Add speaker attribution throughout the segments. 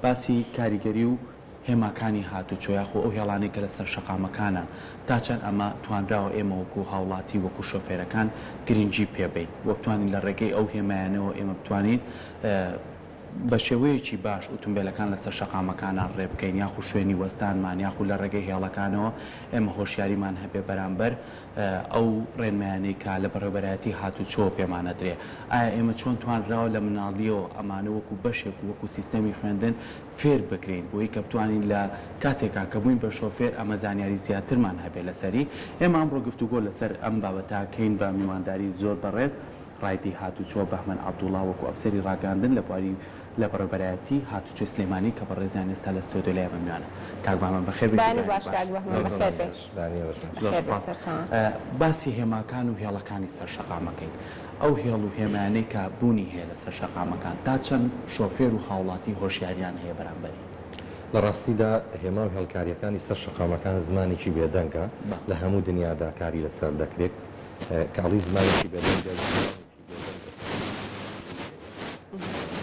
Speaker 1: باسی کاریگەری و هێماکانی هاتوچۆ یاخۆ ئەو هێڵانەی کە لەسەر شەقامەکانە تا چەند ئەمە توانراوە ئێمە وەکو هاوڵاتی وەکو شۆفێرەکان گرنگی پێ بەین و بتوانین لە ڕێگەی ئەو هێمایانەوە ئێمە بتوانین بە شێوەیەکی باش ئوتومبێلەکان لەسەر شەقامەکانا ڕێ بکەین یاخو شوێنی وەستانمان یاخو لە ڕێگەی هێڵەکانەوە ئێمە هۆشیاریمان هەبێ بەرامبەر ئەو ڕێنمایانەی کە لە بەڕێوبەرایەتی هاتوچۆ پێمان ئەدرێ. ئایا ئێمە چۆن توانراوە لە مناڵیەوە ئەمانە وەکو بەشێک و وەکو سیستەمی خوێندن فێر بکرێین بۆی کە بتوانین لە کاتێکا کە بووین بە شۆفێر ئەمە زانیاری زیاترمان هەبێ لەسەری. ئێمە ئەمڕۆ گفتوگۆ لەسەر ئەم بابەتە کەین بە میوانداری زۆر بەڕێز ڕایدی هاتوچۆ بەهمەن عەبدوڵا وەکو ئەفسەری ڕاگەیاندن لە بواری لە بەڕێوبەرایەتی هاتوچۆی سلێمانی کە بەڕێزیان ئێستا لە ستۆدیۆ لای ئێمە میوانن. کاک بەهمەن بەخێر بێیت و
Speaker 2: بەیانی
Speaker 1: بەیانی
Speaker 2: باش
Speaker 1: باش.
Speaker 2: کاک بەهمەن
Speaker 1: زۆر زۆر
Speaker 2: بەخێر بێی.
Speaker 1: زۆر
Speaker 2: بەخێر بێی
Speaker 1: سوپاس.
Speaker 2: سەرچاوان.
Speaker 1: باسی هێماکان و هێڵەکانی سەر شەقامەکەین. ئەو هێڵ و هێمایانەی کە بوونی هەیە لەسەر شەقامەکان تا چەند شۆفێر و هاوڵاتی هۆشیاریان هەیە بەرامبەری؟
Speaker 3: لە ڕاستیدا هێما و هێڵکارییەکانی سەر شەقامەکان زمانێکی بێدەنگە، لە هەموو دنیادا کاری لەسەر دەکرێت. کە ئەڵێی زمانێکی بێدەنگە، زمانێکی بێدەنگە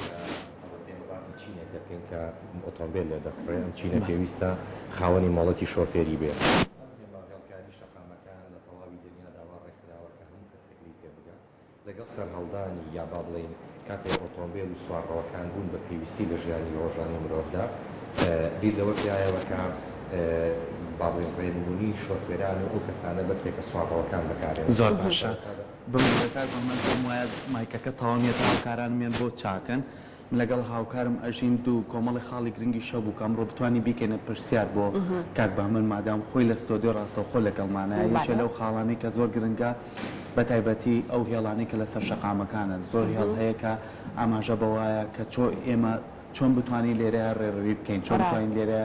Speaker 3: کە هەڵبەت ئێمە باسی چینێک دەکەین کە ئۆتۆمبێل لێ دەخوڕێ، ئەم چینە پێویستە خاوەنی مۆڵەتی شۆفێری بێ. ئەم هێما و هێڵکاری شەقامەکان لە تەواوی دنیادا وا ڕێکخراوە کە هەموو کەسێک لێی تێبگا. لەگەڵ سەرهەڵدانی یا با بڵێین کاتێک ئۆتۆمبێل و سوارڕەوەکان بوون بە پێویستی لە ژیانی ڕۆژانەی مرۆڤدا، بیر لەوە کرایەوە کە با بڵێین ڕێنمونی شۆفێران و ئەو کەسانە بکرێت کە سوارڕەوەکان بەکارێنن.
Speaker 1: زۆر باشە بمبورە کاک بەهمەن پێم وایە مایکەکە تەواو نیە تا هاوکارانم یەن بۆت چاکەن من لەگەڵ هاوکارم ئەژین دوو کۆمەڵی خاڵی گرنگیش هەبوو کە ئەمڕۆ بتوانین بیکەینە پرسیار بۆ کاک بەهمەن مادام خۆی لە ستۆدیۆ ڕاستەوخۆ لەگەڵمانە یەکێ لەو خاڵانەی کە زۆر گرنگە بە تایبەتی ئەو هێڵانەی کە لەسەر شەقامەکانن زۆر هێڵ هەیە کە ئاماژە بەوایە کە چۆ ئێمە چۆن بتوانین لێرە ڕێڕەوی بکەین چۆن بتوانین لێرە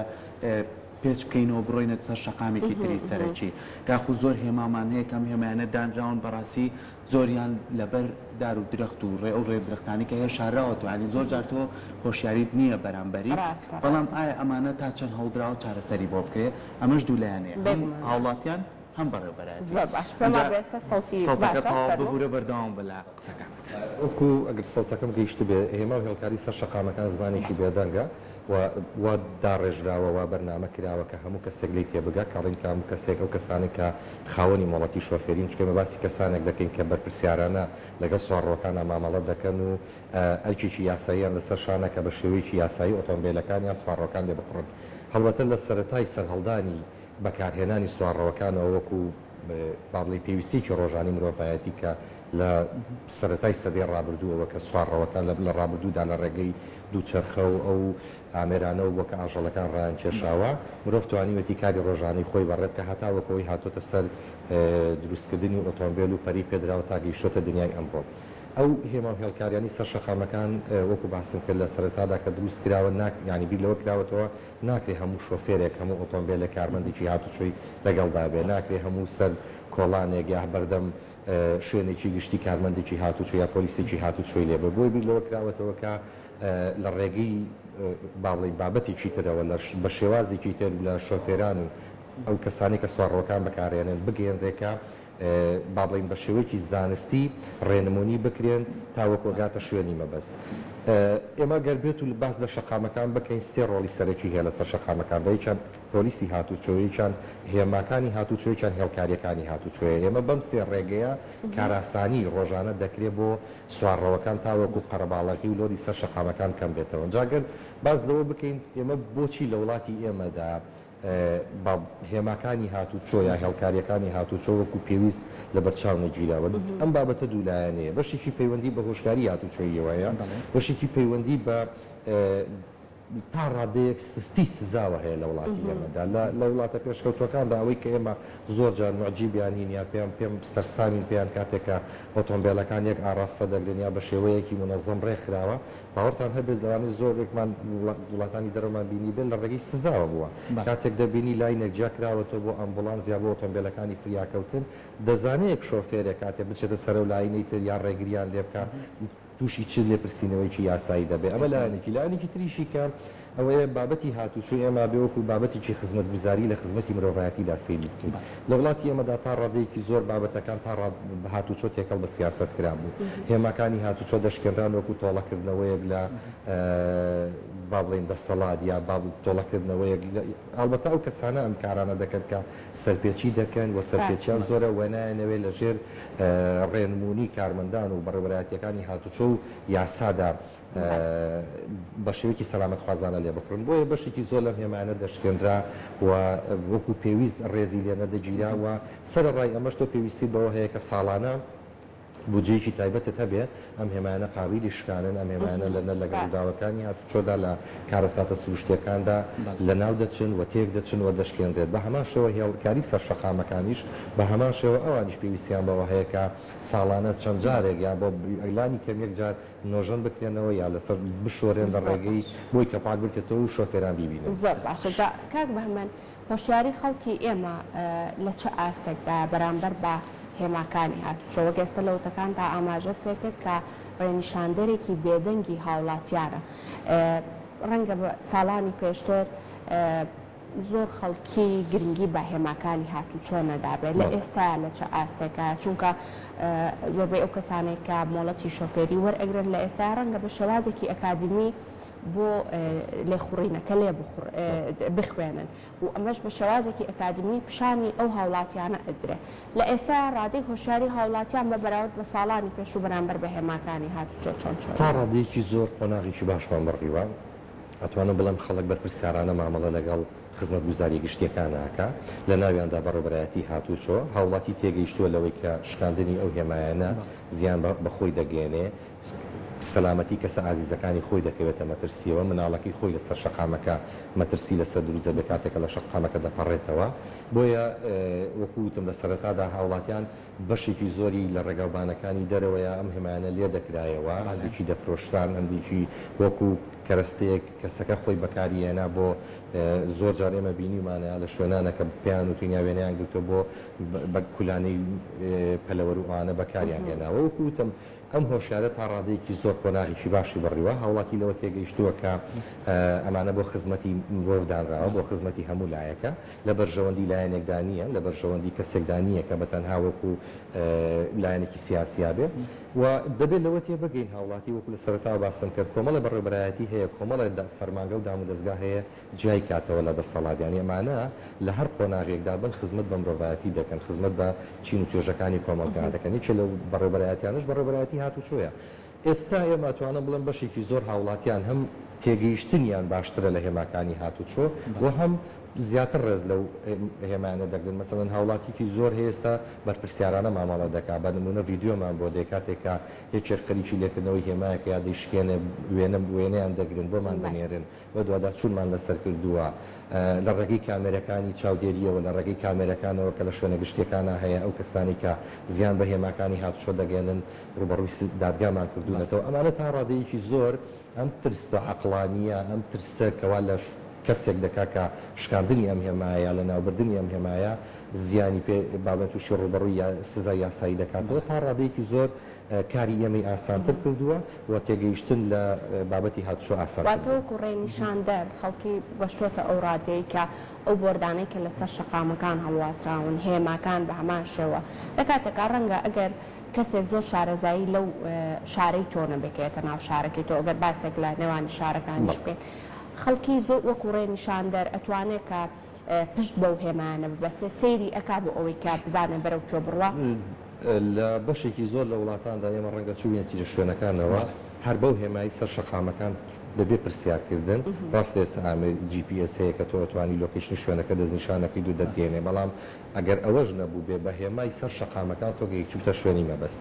Speaker 1: پێچ بکەینەوە بڕۆینە سەر شەقامێکی تری سەرەکی یاخود زۆر هێمامان هەیە کە ئەم هێمایانە دانراون بەڕاستی زۆریان لەبەر دار و درەخت و ڕێ ئەو ڕێ درەختانی کە هەیە شارراوەتەوە یانی زۆر جار تۆ هۆشیاریت نییە بەرامبەری
Speaker 2: ڕاستە
Speaker 1: بەڵام
Speaker 2: ڕاستە.
Speaker 1: ئایا ئەمانە تا چەند هەوڵدراوە چارەسەری بۆ بکرێ ئەمەش دوو لایەنەیە هەم
Speaker 2: بێگومان.
Speaker 1: هاوڵاتیان هەم بەڕێوبەرایەتی
Speaker 2: زۆر باش پێم
Speaker 1: ئینجا
Speaker 2: وابێ ئێستا سەوتی
Speaker 1: سەوتەکە
Speaker 2: باشە
Speaker 1: تەواو
Speaker 2: فەرموو.
Speaker 1: ببورە بەردەوام بە لە قسەکانت.
Speaker 3: وەکو ئەگەر سەوتەکەم گەیشتبێ هێما و هێڵکاری سەر شەقامەکان زمانێکی بێدەنگە و وا داڕێژراوە وا بەرنامە کراوە کە هەموو کەسێک لێی تێبگا کە ئەڵێین کە هەموو کەسێک ئەو کەسانەی کە خاوەنی مۆڵەتی شۆفێرین چونکە ئێمە باسی کەسانێک دەکەین کە بەرپرسیارانە لەگەڵ سوارڕۆکانا مامەڵە دەکەن و ئەرکێکی یاساییان لەسەر شانە کە بە شێوەیەکی یاسایی ئۆتۆمبێلەکان یان سوارڕۆکان لێ بخوڕن هەڵبەتە لە سەرەتای سەرهەڵدانی بەکارهێنانی سوارڕەوەکانەوە وەکو با بڵێین پێویستییەکی ڕۆژانەی مرۆڤایەتی کە لە سەرەتای سەدەی ڕابردووەوە کە سوارڕەوەکان لە ڕابردوودا لە ڕێگەی دووچەرخە و ئەو ئامێرانەوە بووە کە ئاژەڵەکان ڕایانکێشاوە، مرۆڤ توانیویەتی کاری ڕۆژانەی خۆی بەڕێ بکات هەتاوەکو ئەوەی هاتۆتە سەر دروستکردنی ئۆتۆمبێل و پەرەی پێدراوە تا گەیشتۆتە دنیای ئەمڕۆ. ئەو هێما و هێڵکاریانەی سەر شەقامەکان وەکو باسم کرد لە سەرەتادا کە دروست کراوە ناک یانی بیر لەوە کراوەتەوە ناکرێ هەموو شۆفێرێک هەموو ئۆتۆمبێلێک کارمەندێکی هاتوچۆی لەگەڵدا بێ ناکرێ هەموو سەر کۆڵانێک یا بەردەم شوێنێکی گشتی کارمەندێکی هاتوچۆ یا پۆلیسێکی هاتوچۆی لێ بێ بۆیە بیر لەوە کراوەتەوە کە لە ڕێگەی با بڵێین بابەتێکی ترەوە لە بە شێوازێکی تر لە شۆفێران و ئەو کەسانەی کە سوارڕۆکان بەکارێنن بگەیەنرێ کە با بڵێین بە شێوەیەکی زانستی ڕێنمونی بکرێن تاوەکو ئەگاتە شوێنی مەبەست. ئێمە گەر بێت و باس لە شەقامەکان بکەین سێ ڕۆڵی سەرەکی هەیە لەسەر شەقامەکاندا یەکیان پۆلیسی هاتوچۆ یەکیان هێماکانی هاتوچۆ یەکیان هێڵکارییەکانی هاتوچۆیە ئێمە بەم سێ ڕێگەیە کارئاسانی ڕۆژانە دەکرێ بۆ سوارڕەوەکان تاوەکو قەرەباڵەغی و لۆدی سەر شەقامەکان کەم بێتەوە. جا گەر باس لەوە بکەین ئێمە بۆچی لە وڵاتی ئێمەدا بە هێماکانی هاتوچۆ یا هێڵکارییەکانی هاتوچۆ وەکو پێویست لەبەرچاو نەگیراوە؟ ئەم بابەتە دوولایەنەیە، بەشێکی پەیوەندی بە هۆشیاری هاتوچۆییەوە هەیە، بەشێکی پەیوەندی بە تا ڕادەیەک سستی سزاوە هەیە لە وڵاتی ئێمەدا. لە لە وڵاتە پێشکەوتووەکاندا ئەوەی کە ئێمە زۆر جار موعجیبیان نین یا پێیان پێم سەرسامین پێیان کاتێک کە ئۆتۆمبێلەکان یەک ئاڕاستە دەگرن یا بە شێوەیەکی مونەزەم ڕێکخراوە، باوەڕتان هەبێت لەوانەیە زۆرێکمان وڵاتانی دەرەوەمان بینیبێت لە ڕێگەی سزاوە بووە. کاتێک دەبینی line ێک جیا کراوەتەوە بۆ ئەمبوڵانس یا بۆ ئۆتۆمبێلەکانی فریاکەوتن، دەزانێ یەک شۆفێرێک کاتێ بچێتە سەر ئەو line ەی تر یا ڕێگریان لێ بکا. تووشی چ لێپرسینەوەیەکی یاسایی دەبێ. ئەمە لایەنێکی. لایەنێکی تریشی کە ئەوەیە بابەتی هاتوچۆی ئێمە بێ وەکوو بابەتێکی خزمەتگوزاری لە خزمەتی مرۆڤایەتیدا سەیری بکەین. لە وڵاتی ئێمەدا تا ڕادەیەکی زۆر بابەتەکان تا ڕاد هاتوچۆ تێکەڵ بە سیاسەت کرابوو. هێماکانی هاتوچۆ دەشکێنران وەکوو تۆڵەکردنەوەیەک لە با بڵێین دەسەڵات یا با تۆڵەکردنەوەیەک لە ئەڵبەتە ئەو کەسانە ئەم کارانە دەکەن کە سەرپێچی دەکەن و سەرپێچیان زۆرە و نایانەوێ لە ژێر ڕێنموونی کارمەندان و بەڕێوەبەرایەتییەکانی هاتوچۆ و یاسادا بە شێوەیەکی سەلامەتخوازانە لێبخوڕن. بۆیە بەشێکی زۆر لەم هێمایانە دەشکێنرا و وەکو پێویست ڕێزی لێ نەدەگیرا و سەرەڕای ئەمەش تۆ پێویستیت بەوە هەیە کە ساڵانە بودجەیەکی تایبەتت هەبێ، ئەم هێمایانە قابیلی شکانن، ئەم هێمایانە لە نە لەگەڵ ڕووداوەکانی هاتوچۆدا، لە کارەساتە سروشتییەکاندا لەناو دەچن و تێک دەچن و دەشکێنرێت. بە هەمان شێوە هێڵکاری سەر شەقامەکانیش بە هەمان شێوە ئەوانیش پێویستیان بەوە هەیە کە ساڵانە چەند جارێک یا بۆ لانی کەم یەک جار نۆژەن بکرێنەوە یا لەسەر بشۆرێن لە
Speaker 2: زۆر
Speaker 3: ڕێگەی
Speaker 2: باش.
Speaker 3: بۆی کە پاک بکرێتەوە و شۆفێران بیبینن.
Speaker 2: زۆر باشە جا کاک بەهمەن هۆشیاری خەڵکی ئێمە لە چ ئاستێکدایە بەرامبەر بە هێماکانی هاتوچۆ وەک ئێستا لە وتەکانتا ئاماژەت پێکرد کە ڕێنیشاندەرێکی بێدەنگی هاوڵاتیانە ڕەنگە ساڵانی پێشتر زۆر خەڵکی گرنگی بە هێماکانی هاتوچۆ نەدابێت لە ئێستایا لە چ ئاستێکایە چونکە زۆربەی ئەو کەسانەی کە مۆڵەتی شۆفێری وەرئەگرن لە ئێستایا ڕەنگە بە شێوازێکی ئەکادیمی بۆ لێخوڕینەکە لێ بخوێنن و ئەمەش بە شێوازێکی ئەکادیمی پیشانی ئەو هاوڵاتیانە ئەدرێ لە ئێستایا ڕادەی هۆشیاری هاوڵاتیان بە بەراورد بە ساڵانی پێشوو بەرامبەر بە هێماکانی هاتوچۆ چۆن چۆنە؟
Speaker 3: تا ڕادەیەکی زۆر قۆناغێکی باشمان بڕیوە. ئەتوانم بڵێم خەڵک بەرپرسیارانە مامەڵە لەگەڵ خزمەتگوزارییە گشتییەکان ئەکا، لە ناویاندا بەڕێوەبەرایەتی هاتوچۆ. هاوڵاتی تێگەیشتووە لەوەی کە شکاندنی ئەو هێمایانە زیان بە خۆی دەگەیەنێ، سەلامەتی کەسە ئازیزەکانی خۆی دەکەوێتە مەترسییەوە، مناڵەکەی خۆی لەسەر شەقامەکە مەترسی لەسەر دروست دەبێت کاتێک کە لە شەقامەکە دەپەڕێتەوە. بۆیە وەکو وتم لە سەرەتادا هاوڵاتیان بەشێکی زۆری لە ڕێگاوبانەکانی دەرەوەیە ئەم هێمایانە لێ دەکرایەوە، هەندێکی دەفرۆشران، هەندێکی وەکو کەرەستەیەک کەسەکە خۆی بەکاری هێنا بۆ زۆر جار ئێمە بینیومانە لە شوێنانە کە پێیان وتوین یا وێنەیان گرتووە بۆ بە کولانەی پەلەوەر و ئەوانە بەکاریان هێناوە. وەکو وتم ئەم هۆشیارە تا ڕادەیەکی زۆر قۆناغێکی باشی بڕیوە، هاوڵاتی لەوە تێگەیشتووە کە ئەمانە بۆ خزمەتی مرۆڤ دانراوە، بۆ خزمەتی هەموو لایەکە. لە بەرژەوەندی لایەنێکدا نییە، لە بەرژەوەندی کەسێکدا نییە کە بە تەنها وەکو لایەنێکی سیاسیا بێ و دەبێت لەوە تێبگەین هاوڵاتی وەکو لە سەرەتاوە باسم کرد کۆمەڵێ بەڕێوەبەرایەتی هەیە، کۆمەڵێ فەرمانگە و دامودەزگا هەیە جیای کاتەوە لە دەسەڵات یانی ئەمانە لە هەر قۆناغێکدا بن خزمەت بە مرۆڤایەتی دەکەن، خزمەت بە چین و توێژەکانی کۆمەڵگا دەکەن، یەکێ لەو بەڕێوەبەرایەتیانەش بەڕێوەبەرایەتی هاتوچۆیە. ئێستا ئێمە ئەتوانم بڵێم بەشێکی زۆر هاوڵاتیان هەم تێگەیشتنیان باشترە لە هێماکانی هاتوچۆ و هەم زیاتر ڕێز لەو هێمایانە دەگرن، مەسەلەن هاوڵاتیکی زۆر هەیە ئێستا بەرپرسیارانە مامەڵە دەکا، بە نموونە ڤیدیۆمان بۆ دێ کاتێک کە یەکێک خەریکی لێکردنەوەی هێمایەکە یا دەیشکێنێ وێنە وێنەیان دەگرن بۆمان دەنێرن بەدواداچوونمان لەسەر کردووە لە ڕێگەی کامێرەکانی چاودێرییەوە، لە ڕێگەی کامێرەکانەوە کە لە شوێنە گشتییەکانا هەیە ئەو کەسانەی کە زیان بە هێماکانی هاتوچۆ دەگەیەنن ڕووبەڕووی دادگامان کردوونەتەوە، ئەمانە تا ڕادەیەکی زۆر ئەم ترسە عەقڵانییە، ئەم ترسە کەوا لە کەسێک دەکا کە شکاندنی ئەم هێمایە یا لەناوبردنی ئەم هێمایە زیانی پێ با بڵێین تووشی ڕووبەڕووی یا سزای یاسایی دەکاتەوە، تا ڕادەیەکی زۆر کاری ئێمەی ئاسانتر کردووە و تێگەیشتن لە بابەتی هاتوچۆ ئاسان
Speaker 2: واتە
Speaker 3: کردووە.
Speaker 2: وەکوو ڕێنیشاندەر خەڵکی گەشتووەتە ئەو ڕادەیەی کە ئەو بۆردانەی کە لەسەر شەقامەکان هەڵواسراون، هێماکان بە هەمان شێوە، لە کاتێکا ڕەنگە ئەگەر کەسێک زۆر شارەزایی لەو شارەی تۆ نەبێ کە یەتە ناو شارەکەی تۆ ئەگەر باسێک لە نێوانی شارەکانیش بکەین خەڵکی زۆر وەکو ڕێ نیشاندەر ئەتوانێ کە پشت بەو هێمایانە ببەستێ سەیری ئەکا بۆ ئەوەی کە بزانێ بەرەو کوێ بڕوا.
Speaker 3: لە بەشێکی زۆر لە وڵاتاندا ئێمە ڕەنگە چووینەتیجە شوێنەکانەوە هەر بەو هێمای سەر شەقامەکان بەبێ پرسیارکردن، ڕاستە ئێستا ئامێری GPS هەیە کە تۆ ئەتوانی location ی شوێنەکە دەستنیشان ئەکەیت و دەتگەیەنێ بەڵام ئەگەر ئەوەش نەبووبێ بە هێمای سەر شەقامەکان تۆ گەیشتوویتە شوێنی مەبەست.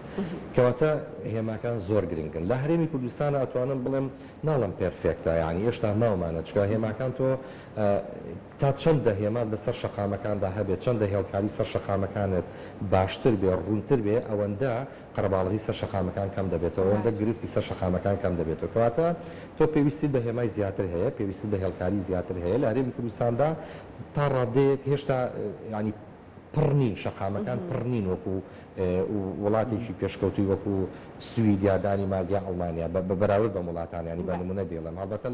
Speaker 3: کەواتە هێماکان زۆر گرنگن. لە هەرێمی کوردستانا ئەتوانم بڵێم ناڵێم perfect ە یانی هێشتا ماومانە چونکە هێماکان تۆ تا چەندە هێمات لەسەر شەقامەکاندا هەبێت چەندە هێڵکاری سەر شەقامەکانت باشتر بێ ڕوونتر بێ ئەوەندە قەرەباڵغی سەر شەقامەکان کەم دەبێتەوە، ئەوەندە گرفتی سەر شەقامەکان کەم دەبێتەوە. کەواتە تۆ پێویستیت بە هێمای زیاتر هەیە، پێویستت بە هێڵکاری زیاتر هەیە. لە هەرێمی کوردستاندا تا ڕادەیەک هێشتا یانی. پڕ نین، شەقامەکان پڕ نین وەکو وڵاتێکی پێشکەوتووی وەکو سوید یا دانیمارک یا ئەڵمانیا بە بەراورد بەم وڵاتانە یانی بە نموونە دەیڵێم هەڵبەتە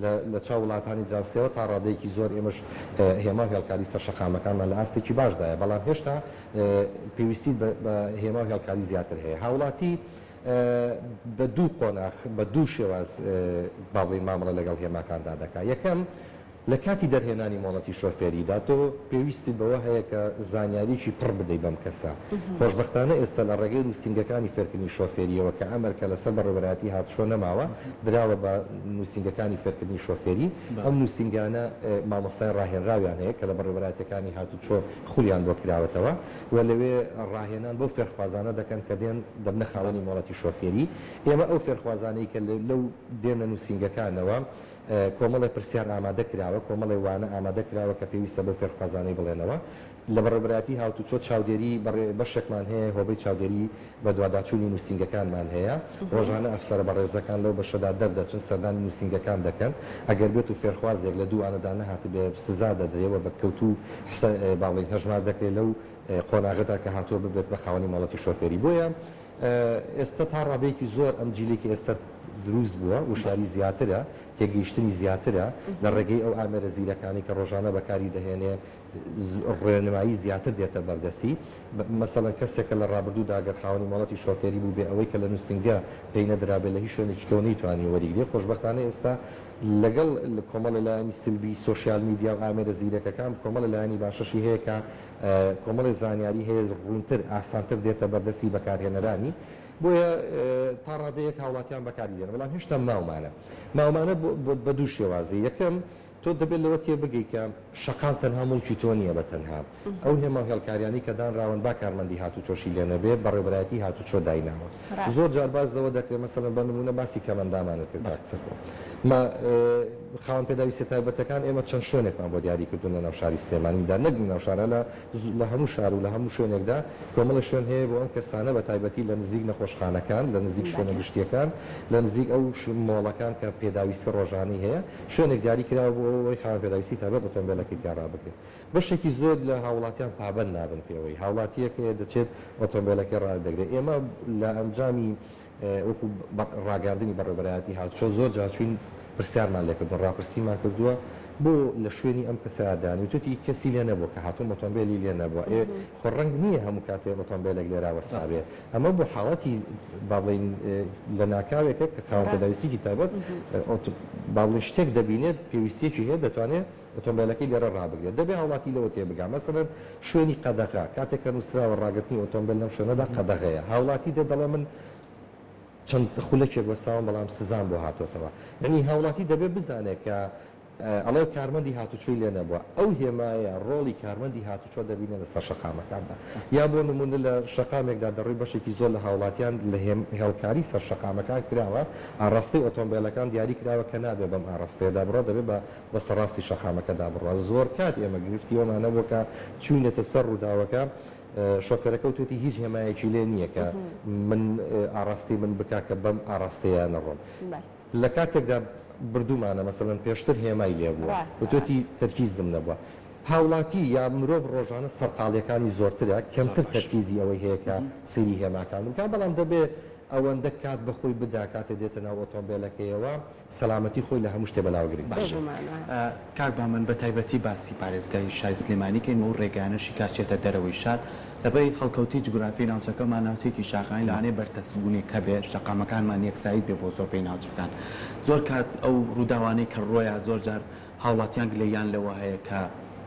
Speaker 3: لە لە چاو وڵاتانی دراوسێوە تا ڕادەیەکی زۆر ئێمەش هێما و هێڵکاری سەر شەقامەکانمان لە ئاستێکی باشدایە بەڵام هێشتا پێویستیت بە هێما و هێڵکاری زیاتر هەیە هاوڵاتی بە دوو قۆناخ بە دوو شێواز با بڵێین مامەڵە لەگەڵ هێماکاندا دەکات یەکەم لە کاتی دەرهێنانی مۆڵەتی شۆفێریدا تۆ پێویستت بەوە هەیە کە زانیاریی پڕ بدەی بەم کەسە. خۆشبەختانە ئێستا لە ڕێگەی نووسینگەکانی فێرکردنی شۆفێرییەوە کە ئەم ئەرکە لەسەر بەڕێوەبەرایەتی هاتوچۆ نەماوە، دراوە بە نووسینگەکانی فێرکردنی شۆفێری. ئەم نووسینگانە مامۆستای ڕاهێنراویان هەیە کە لە بەڕێوەبەرایەتییەکانی هاتوچۆ خولیان بۆ کراوەتەوە و لەوێ ڕاهێنان بەو فێرخوازانە دەکەن کە دێن دەبنە خاوەنی مۆڵەتی شۆفێری. ئێمە ئەو فێرخوازانەی کە لەو دێنە نووسینگەکانەوە کۆمەڵێ پرسیار ئامادە کراوە، کۆمەڵێ وانە ئامادە کراوە کە پێویستە بەو فێرخوازانەی بڵێنەوە. لە بەڕێوەبەرایەتی هاوتوچۆ چاودێری بەڕێ بەشێکمان هەیە، هۆبەی چاودێری بەدواداچوونی نووسینگەکانمان هەیە. ڕۆژانە ئەفسەرە بەڕێزەکان لەو بەشەدا دەردەچن، سەردانی نووسینگەکان دەکەن. ئەگەر بێت و فێرخوازێک لە دوو وانەدا نەهاتبێ سزا دەدرێ و بە کەوتوو حسە با بڵێین هەژمار دەکرێ لەو قۆناغەدا کە هاتووە ببێت بە خاوەنی مۆڵەتی شۆفێری. بۆیە ئێستا تا ڕادەیەکی زۆر ئەم جیلەی کە ئێستا دروست بووە وشیاری زیاترە، تێگەیشتنی زیاترە، لە ڕێگەی ئەو ئامێرە زیرەکانەی کە ڕۆژانە بەکاری دەهێنێ ڕێنمایی زیاتر دێتە بەردەستی. مەسەڵەن کەسێک کە لە ڕابردوودا گەر خاوەنی مۆڵەتی شۆفێری بووبێ ئەوەی کە لە نووسینگە پێی نەدرابێ لە هیچ شوێنێکی کەوە نەیتوانیوە وەریگرێ، خۆشبەختانە ئێستا لەگەڵ کۆمەڵێ لایەنی سلبی سۆشیال میدیا و ئامێرە زیرەکەکان کۆمەڵێ لایەنی باشەشی هەیە کە کۆمەڵێ زانیاری هەیە ڕوونتر، ئاسانتر دێتە بەردەستی بەکارهێنەرانی، بۆیە تا ڕادەیەک هاوڵاتیان بەکاری دێنن، بەڵام هێشتا ماومانە. ماومانە بە دوو شێوازی، یەکەم، تۆ دەبێت لەوە تێبگەی کە شەقام تەنها موڵکی تۆ نییە بە تەنها، ئەو هێما و هێڵکاریانەی کە دانراون با کارمەندی هاتوچۆشی لێ نەبێ، بەڕێوەبەرایەتی هاتوچۆ دایناوە. زۆر جار باس لەوە دەکرێت، مەسەلەن بە نموونە باسی کەمئەندامانت کرد کاک سەرکۆ. ما خاوەن پێداویستیە تایبەتەکان ئێمە چەند شوێنێکمان بۆ دیاری کردوون لە ناو شاری سلێمانیدا، نەک لە ناو شارا لە لە هەموو شار و لە هەموو شوێنێکدا کۆمەڵێ شوێن هەیە بۆ ئەم کەسانە بە تایبەتی لە نزیک نەخۆشخانەکان، لە نزیک شوێنە گشتیەکان، لە نزیک ئەو مۆڵەکان کە پێداویستی ڕۆژانەی هەیە، شوێنێک دیاری کراوە بۆ ئەوەی خاوەن پێداویستی تایبەت ئۆتۆمبێلەکەی تیا ڕابگرێت. بەشێکی زۆر لە هاوڵاتیان پابەند نابن پێوەی، هاوڵاتییەک هەیە دەچێت ئۆتۆمبێلەکەی ڕادەگرێت، ئێمە لە ئەنجامی وەکو ڕاگەیاندنی بەڕێوەبەرایەتی هاتوچۆ زۆر جار چوین پرسیارمان لێکردوون، ڕاپرسیمان کردووە بۆ لە شوێنی ئەم کەسە دانی وتویەتی کەسی لێ نەبووە کە هاتووم ئۆتۆمبێلی لێ نەبووە، ئێ خۆ ڕەنگ نییە هەموو کاتێ ئۆتۆمبێلێک لێرە وەستابێ، ئەمە بۆ حاڵەتی با بڵێین لەناکاوێکە کە خاوەن پێداویستیی تایبەت با بڵێین شتێک دەبینێت پێویستییەکی هەیە دەتوانێت ئۆتۆمبێلەکەی لێرە ڕابگرێت. دەبێ هاوڵاتی لەوە تێبگا مەسەلەن شوێنی قەدەغە، کاتێک کە نووسراوە ڕاگرتنی ئۆتۆمبێل لەم شوێنەدا قەدەغەیە، هاوڵاتی دێت دەڵێ من چەند خولەکێک وەستاوم بەڵام سزام بۆ هاتۆتەوە. یەعنی هاوڵاتی دەبێ بزانێ کە ئەڵێ کارمەندی هاتوچۆی لێ نەبووە، ئەو هێمایە ڕۆڵی کارمەندی هاتوچۆ دەبینێ لەسەر شەقامەکاندا. یا بۆ نموونە لە شەقامێکدا دەڕۆی بەشێکی زۆر لە هاوڵاتیان لە هێڵکاری سەر شەقامەکان کراوە، ئاڕاستەی ئۆتۆمبێلەکان دیاری کراوە کە نابێ بەم ئاڕاستەیەدا بڕۆ دەبێ بە بەسەر ڕاستی شەقامەکەدا بڕوا. زۆرکات ئێمە گرفتی ئەوەمان هەبووە کە چووینەتە سەر ڕووداوەکە، شۆفێرەکە وتوێتی هیچ هێمایەکی لێ نییە کە من ئاڕاستەی من بکا کە بەم ئاڕاستەیە نەڕۆم. لە کاتێکدا بردوومانە مەسەلەن پێشتر هێمای لێ بووە، وتوێتی تەرکیزم نەبووە. هاوڵاتی یا مرۆڤ ڕۆژانە سەرقاڵییەکانی زۆرترە، کەمتر تەرکیزی ئەوەی هەیە کە سەیری هێماکان بکا، بەڵام دەبێ ئەوەندە کات بە خۆی بدا کاتێ دێتە ناو ئۆتۆمبێلەکەیەوە، سەلامەتی خۆی لە هەموو شتێ بەلاوە گرنگ باشە.
Speaker 2: بێگومان وایە.
Speaker 1: کاک بامەن بە تایبەتی باسی پارێزگای شاری سلێمانی کەین و ئەو ڕێگایانەشی کە ئەچێتە دەرەوەی شار لەبەری هەڵکەوتەی جوگرافی ناوچەکەمان ناوچەیەکی شاخانی لەوانەیە بەرتەسکبوونێک هەبێ شەقامەکانمان یەکسایت بێ بۆ زۆربەی ناوچەکان زۆر کات ئەو ڕووداوانەی کە ڕۆیا زۆر جار هاوڵاتیان گلەییان لەوە هەیە کە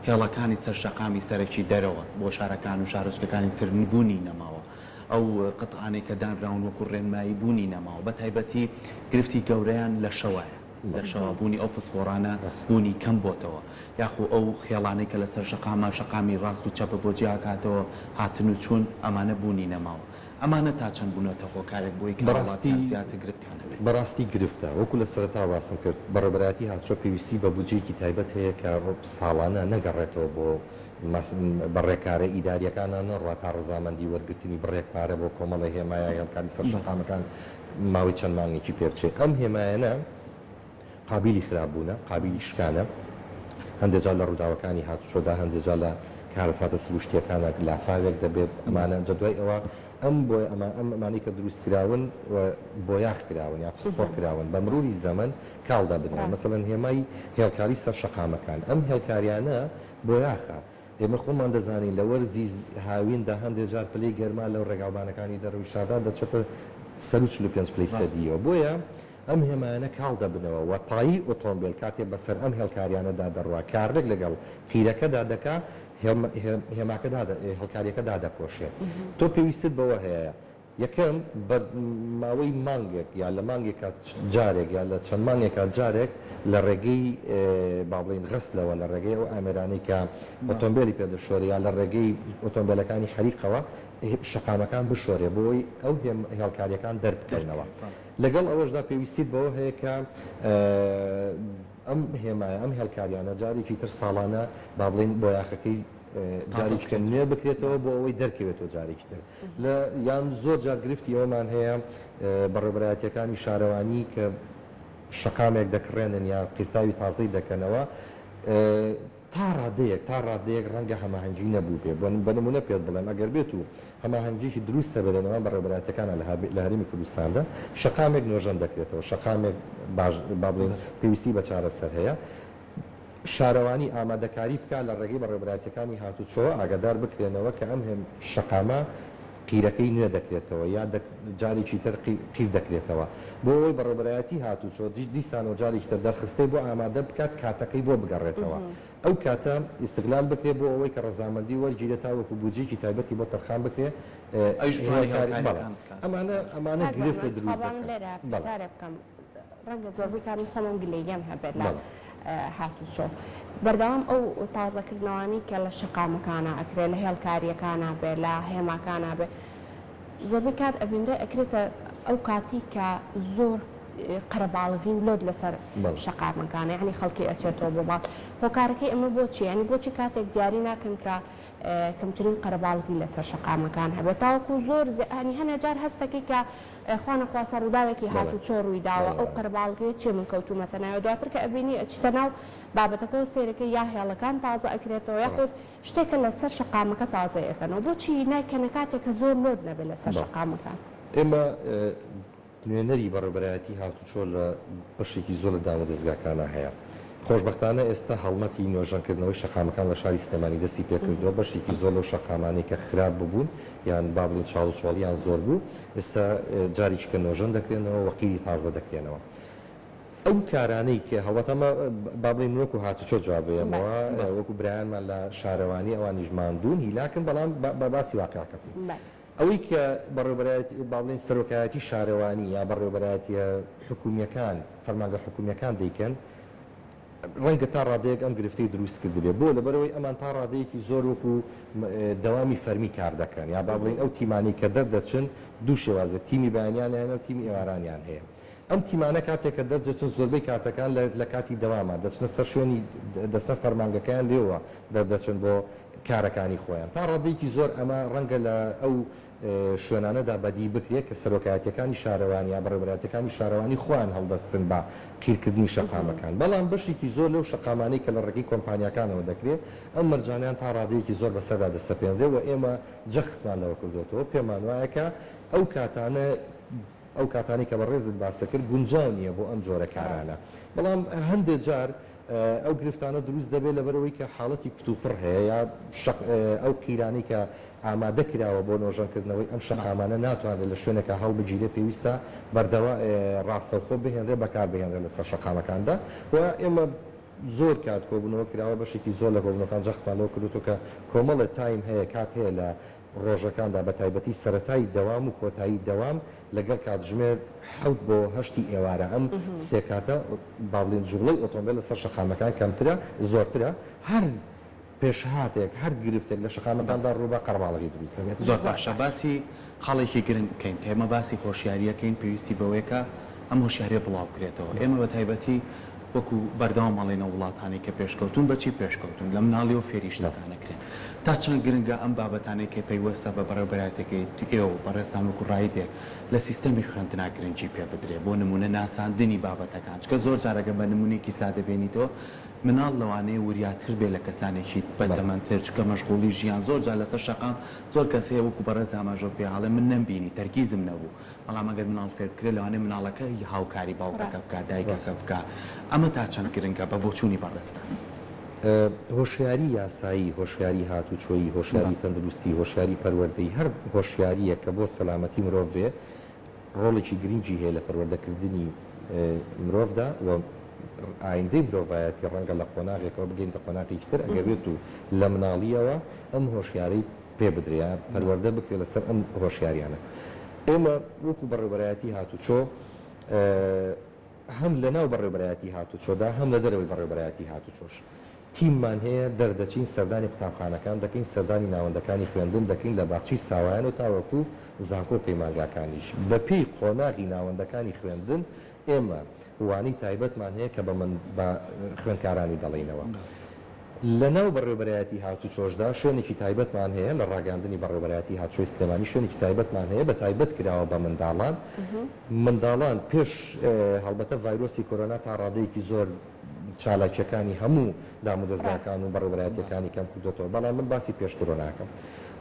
Speaker 1: هێڵەکانی سەر شەقامی سەرەکی دەرەوە بۆ شارەکان و شارۆچکەکانی تر بوونی نەماوە ئەو قەتعانەی کە دانراون وەکو ڕێنمایی بوونی نەماوە، بە تایبەتی گرفتی گەورەیان لە شەوایە، لە شەوا بوونی ئەو فسفۆڕانە بوونی کەم بۆتەوە، یاخو ئەو خێڵانەی کە لەسەر شەقامە شەقامی ڕاست و چەپە بۆ جیاکاتەوە هاتن و چوون ئەمانە بوونی نەماوە، ئەمانە تا چەند بوونەتە هۆکارێک بۆی کە هاوڵاتیان زیاتر گرفتیان هەبێت؟
Speaker 3: بەڕاستی گرفتە، وەکو لە سەرەتاوە باسم کرد بەڕێوەبەرایەتی هاتوچۆ پێویستی بە بودجەیەکی تایبەت هەیە کە ساڵانە نەگەڕێتەوە بۆ بە ڕێکارە ئیدارییەکانا نەڕوا تا ڕەزامەندی وەرگرتنی بڕێک پارە بۆ کۆمەڵێ هێما یا هێڵکاری سەر شەقامەکان ماوەی چەند مانگێکی پێ بچێ. ئەم هێمایانە قابیلی خراپبوونە، قابیلی شکانە. هەندێ جار لە ڕووداوەکانی هاتوچۆدا، هەندێ جار لە. کارەساتە سروشتییەکانە، لافاوێک دەبێت، ئەمانە، جا دوای ئەوە ئەم بۆیە ئەمە ئەم ئەمانەی کە دروست کراون و بۆیاخ کراون یا فسفۆڕ کراون بە مروری زەمەن کاڵ دەبنەوە. مەسەلەن هێمای هێڵکاری سەر شەقامەکان، ئەم هێڵکاریانە بۆیاخە. ئێمە خۆمان دەزانین لە وەرزی هاویندا هەندێ جار پلەی گەرما لەو ڕێگاوبانەکانی دەرەوەی شاردا دەچێتە سەروو 45 پلەی سەدییەوە. بۆیە ئەم هێمایانە کاڵ دەبنەوە و تایی ئۆتۆمبێل کاتێ بەسەر ئەم هێڵکاریانەدا دەڕوا کارلێک لەگەڵ قیرەکەدا دەکا هێماکە هێڵکاریەکە دادەپۆشێ. تۆ پێویستت بەوە هەیە یەکەم بە ماوەی مانگێک یا لە مانگێکا جارێک یا لە چەند مانگێکا جارێک لە ڕێگەی با بڵێین غەسلەوە لە ڕێگەی ئەو ئامێرانەی کە ئۆتۆمبێلی پێ دەشۆرێ یا لە ڕێگەی ئۆتۆمبێلەکانی حەریقەوە شەقامەکان بشۆرێ بۆی ئەو هێڵکاریەکان دەربکەونەوە. لەگەڵ ئەوەشدا پێویستیت بەوە هەیە کە ئەم هێمایە، ئەم هێڵکاریانە جارێکی تر ساڵانە با بڵێین بۆیاخەکەی جارێکی تر نوێ بکرێتەوە بۆ ئەوەی دەرکەوێتەوە جارێکی تر لە یان زۆر جار گرفتی ئەوەمان هەیە بەڕێوەبەرایەتیەکانی شارەوانی کە شەقامێک دەکڕێنن یا قیرتاوی تازەی دەکەنەوە تا ڕادەیەک تا ڕادەیەک ڕەنگە هەماهەنگی نەبووبێ، بۆ بە نموونە پێت بڵێم ئەگەر بێت و هەماهەنگیی دروست هەبێ لە نێوان بەڕێوەبەرایەتییەکانا لە لە هەرێمی کوردستاندا، شەقامێک نۆژەن دەکرێتەوە، شەقامێک باش با بڵێین پێویستی بە چارەسەر هەیە، شارەوانی ئامادەکاری بکا لە ڕێگەی بەڕێوەبەرایەتییەکانی هاتوچۆوە ئاگادار بکرێنەوە کە ئەم شەقامە قیرەکەی نوێ دەکرێتەوە یا جارێکی تر قیر دەکرێتەوە بۆ ئەوەی بەڕێوەبەرایەتی هاتوچۆ دیسانەوە جارێکی تر دەرخستەی بۆ ئامادە بکات کاتەکەی بۆ بگەڕێتەوە ئەو کاتە ئیستغلال بکرێت بۆ ئەوەی کە ڕەزامەندی وەرگیرێت تاوەکو بودجەیەکی تایبەتی بۆ تەرخان بکرێت
Speaker 1: ئەویش بتوانێت هێڵکارییەکان بکات.
Speaker 3: ئەمانە ئەمانە
Speaker 2: کاک
Speaker 3: گرفت
Speaker 2: بەهمەن
Speaker 3: دروست
Speaker 2: خوا با من
Speaker 3: دەکەن.
Speaker 2: لێرە
Speaker 3: بەڵێ.
Speaker 2: پرسیارێ بکەم ڕەنگە زۆربەی کات من خۆمم گلەییم هەبێت لە
Speaker 3: بەڵێ.
Speaker 2: هاتوچۆ بەردەوام ئەو تازەکردنەوانەی کە لە شەقامەکانا ئەکرێ لە هێڵکارییەکانا بێ لە هێماکانا بێ زۆربەی کات ئەبینرێ ئەکرێتە ئەو کاتی کە زۆر قەرەباڵغی و لۆد لەسەر شەقامەکانە یانی خەڵکی ئەچێتەوە بۆ ماڵ هۆکارەکەی ئەمە بۆچی یانی بۆچی کاتێک دیاری ناکەن کە کەمترین قەرەباڵغی لەسەر شەقامەکان هەبێت تاوەکو زۆر هەنی هەنێ جار هەستەکەی کە خوا نەخواستە ڕووداوێکی هاتوچۆ ڕووی داوە ئەو قەرەباڵغیە چیە من کەوتومەتە ناوێ دواتر کە ئەبینی ئەچیتە ناو بابەتەکەوە سەیرەکەی یا هێڵەکان تازە ئەکرێتەوە یاخود شتێکە لەسەر شەقامەکە تازەی ئەکەنەوە بۆچی نایکەنە کاتێک کە زۆر لۆد نەبێت لەسەر شەقامەکان؟
Speaker 3: ئێمە نوێنەری بەڕێوبەرایەتی هاتوچۆ لە بەشێکی زۆر لە دامودەزگاکانا هەیە. خۆشبەختانە ئێستا هەڵمەتی نۆژەنکردنەوەی شەقامەکان لە شاری سلێمانی دەستی پێکردووە، بەشێکی زۆر لەو شەقامانەی کە خراپ ببوون یان با بڵێین چاڵوچۆڵیان زۆر بوو، ئێستا جارێکی کە نۆژەن دەکرێنەوە و قیری تازە دەکرێنەوە. ئەو کارانەی کە هەڵبەت ئەمە با بڵێین من وەکو هاتوچۆ جواب بەیەمەوە، وەکو برایانمان لە شارەوانی ئەوانیش ماندوون هیلاکن، بەڵام با باسی واقیعەکە بکەین. ئەوەی کە بەڕێوەبەرایەتی با بڵێین سەرۆکایەتی شارەوانی یا بەڕێوەبەرایەتییە حکوومییەکان، فەرمانگە حکوومییەکان دەیکەن، ڕەنگە تا ڕادەیەک ئەم گرفتەی دروست کردبێ. بۆ؟ لەبەرئەوەی ئەمان تا ڕادەیەکی زۆر وەکوو دەوامی فەرمی کار دەکەن یا با بڵێین ئەو تیمانەی کە دەردەچن دوو شێوازە، تیمی بەیانیانیان هەیە و تیمی ئێوارانیان هەیە. ئەم تیمانە کاتێک کە دەردەچن زۆربەی کاتەکان لە لە کاتی دەواما دەچنە سەر شوێنی دەچنە فەرمانگەکەیان لێوە دەردەچن بۆ کارەکانی خۆیان. تا ڕادەیەکی زۆر ئەمە ڕەنگە لە ئەو شوێنانەدا بەدی بکرێت کە سەرۆکایەتییەکانی شارەوانی یا بەڕێوەبەرایەتییەکانی شارەوانی خۆیان هەڵدەستن بە قیرکردنی شەقامەکان. بەڵام بەشێکی زۆر لەو شەقامانەی کە لە ڕێگەی کۆمپانیاکانەوە دەکرێت ئەم مەرجانەیان تا ڕادەیەکی زۆر بەسەردا دەسەپێنرێت و ئێمە جەختمان لەوە کردۆتەوە پێمان وایە کە ئەو کاتانە ئەو کاتانەی کە بەڕێزت باست کرد گونجاو نییە بۆ ئەم جۆرە کارانە بەڵام هەندێ جار ئەو گرفتانە دروست دەبێت لەبەرئەوەی کە حاڵەتی کتوپڕ هەیە یا ئەو قیرانەی کە ئامادە کراوە بۆ نۆژەنکردنەوەی ئەم شەقامانە ناتوانرێت لە شوێنێکا هەڵبگیرێت پێویستە بەردەوا ڕاستەوخۆ بهێنرێت بەکاربهێنرێت لەسەر شەقامەکاندا و ئێمە زۆر کات کۆبوونەوە کراوە بەشێکی زۆر لە کۆبوونەوەکان جەختمان لەوە کردووەتەوە کە کۆمەڵێ time هەیە کات هەیە لە ڕۆژەکاندا بە تایبەتی سەرەتای دەوام و کۆتایی دەوام لەگەڵ کاتژمێر حەوت بۆ هەشتی ئێوارە ئەم سێ کاتە با بڵێین جوڵەی ئۆتۆمبێل لەسەر شەقامەکان کەمترە زۆرترە هەر پێشهاتێک هەر گرفتێک لە شەقامەکاندا ڕووبا قەرەباڵغی دروست دەبێت.
Speaker 1: زۆر باشە باسی خاڵێکی گرنگ بکەین کە ئێمە باسی هۆشیارییەکەین پێویستی بەوەیە کە ئەم هۆشیارییە بڵاو بکرێتەوە ئێمە بە تایبەتی. وەکو بەردەوام ئەڵێین ئەو وڵاتانەی کە پێشکەوتوون بە چی پێشکەوتوون؟ لە مناڵیەوە فێری شتەکان ئەکرێن. تا چەند گرنگە ئەم بابەتانەی کە پەیوەستە بە بەڕێوەبەرایەتیەکەی ئێوە و بەڕێزتان وەکو ڕایدێک لە سیستەمی خوێندنا گرنگی پێ بدرێ بۆ نموونە ناساندنی بابەتەکان چونکە زۆر جار ئەگەر بە نموونەیەکی سادە بێنیتەوە مناڵ لەوانەیە وریاتر بێ لە کەسانێکی بەتەمەنتر چونکە مەشغوڵی ژیان زۆر جار لەسەر شەقام زۆر کەس هەیە وەکو بەڕێز ئاماژەو پێ ئەڵێ من نەمبینی تەرکیزم نەبوو بەڵام ئەگەر مناڵ فێر بکرێت لەوانەیە مناڵەکە هاوکاری باوکەکە بکات دایکەکە بکات ئەمە تا چەند گرنگە بە بۆچوونی بەڕێزتان؟
Speaker 3: هۆشیاری یاسایی، هۆشیاری هاتوچۆیی، هۆشیاری تەندروستی، هۆشیاری پەروەردەیی، هەر هۆشیارییەک کە بۆ سەلامەتی مرۆڤ بێ ڕۆڵێکی گرنگی هەیە لە پەروەردەکردنی مرۆڤدا و ئایندەی مرۆڤایەتی ڕەنگە لە قۆناغێکەوە بگەینتە قۆناغێکی تر ئەگەر بێت و لە مناڵییەوە ئەم هۆشیارەی پێ بدرێ یا پەروەردە بکرێ لەسەر ئەم هۆشیاریانە. ئێمە وەکو بەڕێوبەرایەتی هاتوچۆ هەم لەناو بەڕێوبەرایەتی هاتوچۆدا هەم لە دەرەوەی بەڕێوبەرایەتی هاتوچۆش تیممان هەیە دەردەچین سەردانی قوتابخانەکان دەکەین سەردانی ناوەندەکانی خوێندن دەکەین لە باخچەی ساوایان و تاوەکو زانکۆ و پەیمانگاکانیش بەپێی قۆناغی ناوەندەکانی خوێندن ئێمە وانەی تایبەتمان هەیە کە بە من بە خوێندکارانی دەڵێینەوە. لەناو بەڕێوەبەرایەتی هاتوچۆشدا شوێنێکی تایبەتمان هەیە، لە ڕاگەیاندنی بەڕێوەبەرایەتی هاتوچۆی سلێمانی شوێنێکی تایبەتمان هەیە بە تایبەت کراوە بە منداڵان. منداڵان پێش هەڵبەتە ڤایرۆسی کۆرۆنا تا ڕادەیەکی زۆر چالاکییەکانی هەموو دامودەزگاکان و بەڕێوەبەرایەتییەکانی کەم کردۆتەوە، بەڵام من باسی پێش کۆرۆنا ئەکەم.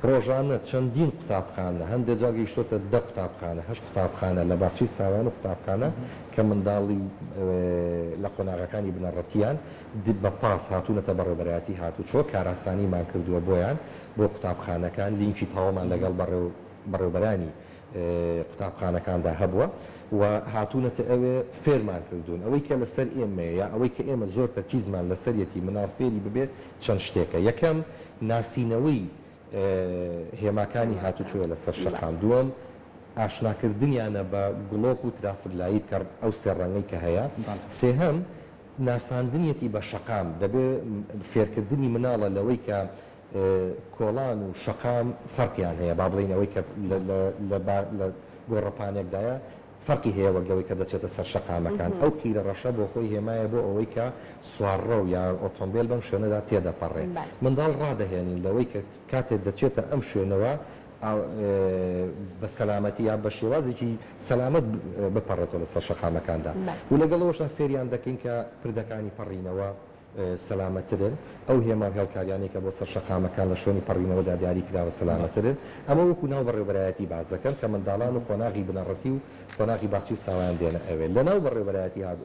Speaker 3: ڕۆژانە چەندین قوتابخانە، هەندێ جار گەیشتۆتە دە قوتابخانە، هەشت قوتابخانە لە باخچەی ساوایان و قوتابخانە کە منداڵی لە قۆناغەکانی بنەڕەتییان بە پاس هاتوونەتە بەڕێوەبەرایەتی هاتوچۆ، کارئاسانیمان کردووە بۆیان بۆ قوتابخانەکان، لینکی تەواومان لەگەڵ بەڕێوبەرانی قوتابخانەکاندا هەبووە و هاتوونەتە ئەوێ فێرمان کردوون. ئەوەی کە لەسەر ئێمەیە یا ئەوەی کە ئێمە زۆر تەرکیزمان لەسەریەتی منداڵ فێری ببێ چەند شتێکە، یەکەم، ناسینەوەی هێماکانی هاتوچۆیە لەسەر شەقام، دووەم، ئاشناکردنیانە بە گڵۆپ و traffic light کە ئەو سێ ڕەنگەی کە هەیە، سێهەم، ناساندنیەتی بە شەقام، دەبێ فێرکردنی مناڵە لەوەی کە کۆڵان و شەقام فەرقیان هەیە، با بڵێین ئەوەی کە لە گۆڕەپانێکدایە فەرقی هەیە وەک لەوەی کە دەچێتە سەر شەقامەکان، ئەو قیرە ڕەشە بۆ خۆی هێمایە بۆ ئەوەی کە سوارڕەو یا ئۆتۆمبێل بەم شوێنەدا تێدەپەڕێ. منداڵ ڕادەهێنین لەوەی کە کاتێ دەچێتە ئەم شوێنەوە بە سەلامەتی یا بە شێوازێکی سەلامەت بپەڕێتەوە لەسەر شەقامەکاندا و لەگەڵ ئەوەشدا فێریان دەکەین کە پردەکانی پەڕینەوە سەلامەترن، ئەو هێما و هێڵکاریانەی کە بۆ سەر شەقامەکان لە شوێنی پەڕینەوەدا دیاری کراوە سەلامەترن، ئەمە وەکو ناو بەڕێوبەرایەتی باس دەکەم کە منداڵان و قۆناغی بنەڕەتی و قۆناغی باخچەی ساوایان دێنە ئەوێ. لە ناو بەڕێوبەرایەتی هات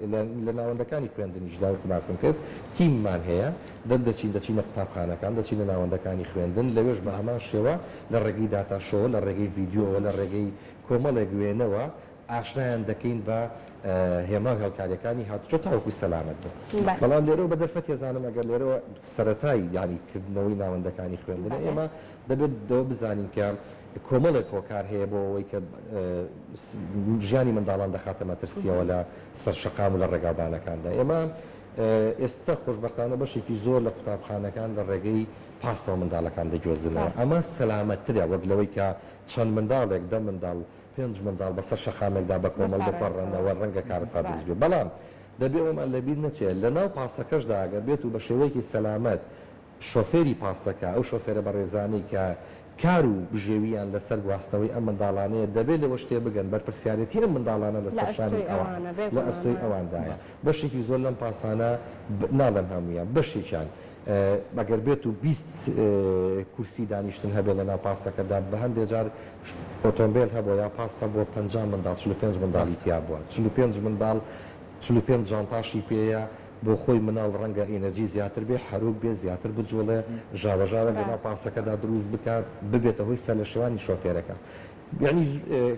Speaker 3: لە ناوەندەکانی خوێندنیشدا وەکو باسم کرد تیممان هەیە، دەردەچین دەچینە قوتابخانەکان، دەچینە ناوەندەکانی خوێندن، لەوێش بە هەمان شێوە لە ڕێگەی داتا شۆوە، لە ڕێگەی ڤیدیۆوە، لە ڕێگەی کۆمەڵێک وێنەوە ئاشنایان دەکەین بە هێما و هێڵکارییەکانی هاتوچۆ تاوەکو سەلامەت بن. بەڵام لێرەوە بە دەرفەت ئەزانم ئەگەر لێرەوە سەرەتای یانی کردنەوەی ناوەندەکانی خوێندنە ئێمە دەبێت ئەوە بزانین کە کۆمەڵێک هۆکار هەیە بۆ ئەوەی کە ژیانی منداڵان دەخاتە مەترسییەوە لە سەر شەقام و لە ڕێگاوبانەکاندا. ئێمە ئێستا خۆشبەختانە بەشێکی زۆر لە قوتابخانەکان لە ڕێگەی پاسەوە منداڵەکان دەگوێزنەوە. ئەمە سەلامەتترە وەک لەوەی کە چەند منداڵێک، دە منداڵ، پێنج منداڵ بەسەر شەقامێکدا بە کۆمەڵ بپەڕنەوە ڕەنگە کارەسات دروست بێت. بەڵام دەبێ ئەوەمان لەبیر نەچێت لەناو پاسەکەشدا ئەگەر بێت و بە شێوەیەکی سەلامەت شۆفێری پاسەکە، ئەو شۆفێرە بەڕێزانەی کە کار و بژێوییان لەسەر گواستنەوەی ئەم منداڵانەیە، دەبێت لەوەش تێبگەن بەرپرسیارێتی ئەم منداڵانە لەسەر شانی ئەوانە، لە ئەستۆی ئەواندایە. بەشێکی زۆر لەم پاسانە، ناڵێم هەموویان، بەشێکیان ئەگەر بێت و 20 کورسی دانیشتن هەبێت لەناو پاسەکەدا، بە هەندێ جار ئۆتۆمبێل هەبووە یا پاس هەبووە 50 منداڵ، 45 منداڵی تیا بووە، 45 منداڵ، 45 جانتاشی پێیە، بۆ خۆی مناڵ ڕەنگە ئینرجی زیاتر بێ، حەروک بێ، زیاتر بجوڵێ، ژاوەژاوێک لەناو پاسەکەدا دروست بکات، ببێتە هۆی سەرلێشێوانی شۆفێرەکە. یەعنی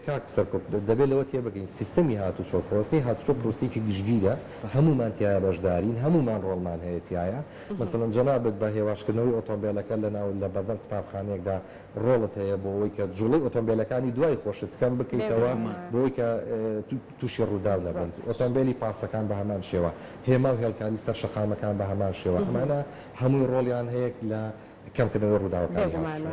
Speaker 3: کاک سەرکۆ دەبێ لەوە تێبگەین سیستەمی هاتوچۆ، پرۆسەی هاتوچۆ پرۆسەیەکی گشتگیرە، هەموومان تیایا بەشدارین، هەموومان ڕۆڵمان هەیە تیایا. مەسەلەن جەنابت بە هێواشکردنەوەی ئۆتۆمبێلەکە لەناو لە بەردەم قوتابخانەیەکدا ڕۆڵت هەیە بۆ ئەوەی کە جوڵەی ئۆتۆمبێلەکانی دوای خۆشت کەم بکەیتەوە بۆ ئەوەی کە تووشی ڕووداو نەبن. ئۆتۆمبێلی پاسەکان بە هەمان شێوە، هێما و هێڵکاری سەر شەقامەکان بە هەمان شێوە، ئەمانە هەمووی ڕۆڵیان هەیە لە کەمکردنەوەی ڕووداوەکانی هاتوچۆ.